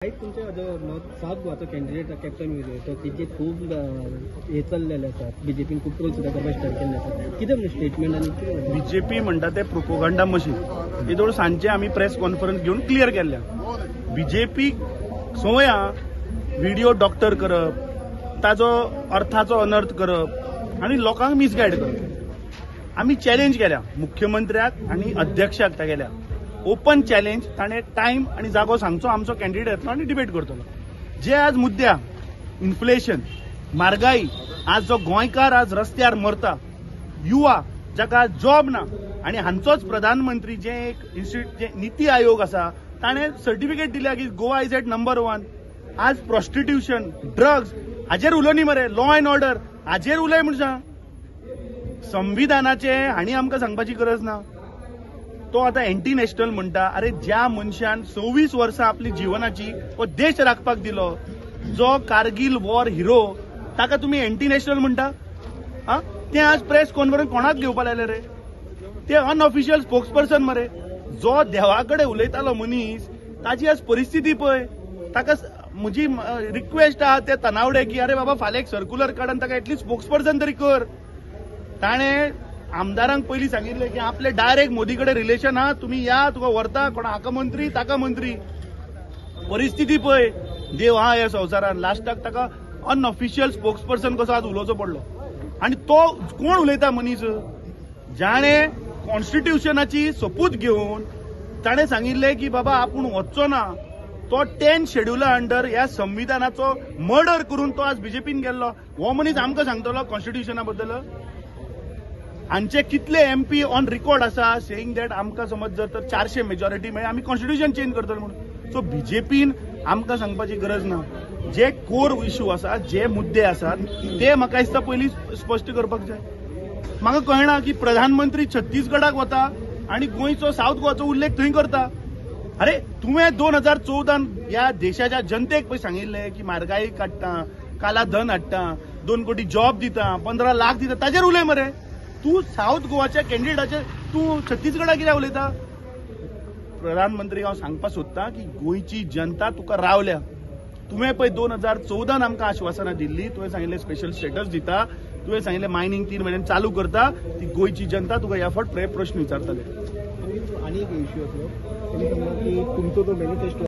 तुमचे जो south गोवाचो candidate captain Vijay तो तेजे खूब हे चल्लेले आसा, बीजेपीन खूब ट्रोल सुद्दां करपाक स्टार्ट केल्ले आसा, कितें म्हणून स्टेटमेंट आनी बीजेपी म्हणटा ते प्रोपोगंडा मशीन. हे दोन सांजचे आमी प्रेस कॉन्फरन्स घेवन क्लियर केल्ल्या. बीजेपी संवय व्हिडिओ डॉक्टर करप, ताजो अर्थाचो अनर्थ करप आनी लोकांक मिसगायड करप. आमी चॅलेंज केल्या मुख्यमंत्र्याक आनी अध्यक्षाक तागेल्या ओपन चॅलेंज, ताणें टायम आनी जागो सांगचो, आमचो कॅन्डिडेट येतलो आनी डिबेट करतलो. जे आज मुद्दे इन्फ्लेशन, म्हारगाई, आज जो गोंयकार आज रस्त्यार मरता, युवा जाका जॉब ना, आनी हांचोच प्रधानमंत्री जे एक इन्स्टिट्यूट जे नीती आयोग आसा ताणें सर्टिफिकेट दिल्या की गोवा is at number 1. आज प्रॉस्टिट्यूशन, ड्रग्स हाजेर उलोवनी मरे, लॉ एंड ऑर्डर हाजेर उलय म्हूण सांग. संविधानाचे हांणी आमकां सांगपाची गरज ना. तो आता एंटी नॅशनल म्हणटा. अरे ज्या मनशान 26 वर्सां आपली जिवनाची हो देश राखपाक दिलो, जो कारगिल वॉर हिरो, ताका तुमी एंटी नॅशनल म्हणटा? आ ते आज प्रेस कॉन्फरन्स कोणाक घेवपा लायले रे? ते अनऑफिशियल स्पोक्सपर्सन मरे. जो देवा कडेन उलयतालो मनीस, ताजी आज परिस्थिती पळय. ताका म्हजी रिक्वेस्ट आहा ते तनावडे की अरे बाबा फाल्यां एक सर्क्युलर काड आनी ताका एटलिस्ट स्पोक्सपर्सन तरी कर. ताणें आमदारांक पयलीं सांगिल्लें की आपले डायरेक्ट मोदी कडेन रिलेशन आहा, तुमी या, तुका व्हरता, कोण हाका मंत्री ताका मंत्री. परिस्थिती पळय, देव आहा ह्या संवसारान. लास्टाक ताका अनऑफिशियल स्पोक्सपर्सन कसो आज उलोवचो पडलो. आनी तो कोण उलयता मनीस, जाणें कॉन्स्टिट्युशनाची सोपूत घेवन ताणें सांगिल्लें की बाबा आपूण वचचो ना, तो 10 शेड्युला अंडर ह्या संविधानाचो मर्डर करून तो आज बीजेपीन गेल्लो. हो मनीस आमकां सांगतलो कॉन्स्टिट्युशना बद्दल? हांचे कितले एमपी ऑन रिकॉर्ड आसा सेईंग that आमकां समज जर तर 400 मेजॉरिटी मेळ्ळी आमी कॉन्स्टिट्युशन चेंज करतले म्हणून. सो बीजेपीन आमकां सांगपाची गरज ना. जे कोर इशू आसा, जे मुद्दे आसात ते म्हाका दिसता पयलीं स्पश्ट करपाक जाय. म्हाका कळना की प्रधानमंत्री छत्तीसगडाक वता आनी गोंयचो सावथ गोवाचो उल्लेख थंय करता. अरे तुवें 2014 ह्या देशाच्या जनतेक पळय सांगिल्लें की म्हारगाई काडटा, काला धन हाडटा, 2 कोटी जॉब दिता, 15 लाख दिता, ताजेर उलय मरे. तूं सावथ गोवाच्या कॅन्डिडेटाचेर तूं छत्तीसगडाक कित्याक उलयता? प्रधानमंत्री हांव सांगपाक सोदता की गोंयची जनता तुका रावल्या. तुवें पळय 2014 आमकां आश्वासनां दिल्ली, तुवें सांगिल्लें स्पेशल स्टेटस दिता, तुवें सांगिल्लें मायनींग 3 म्हयन्यान चालू करता, ती गोंयची जनता तुका ह्या फावट प्रश्न विचारतले. आनी एक इश्यू आसलो, तेणी सांगलां की तुमचो जो मॅनिफेस्टो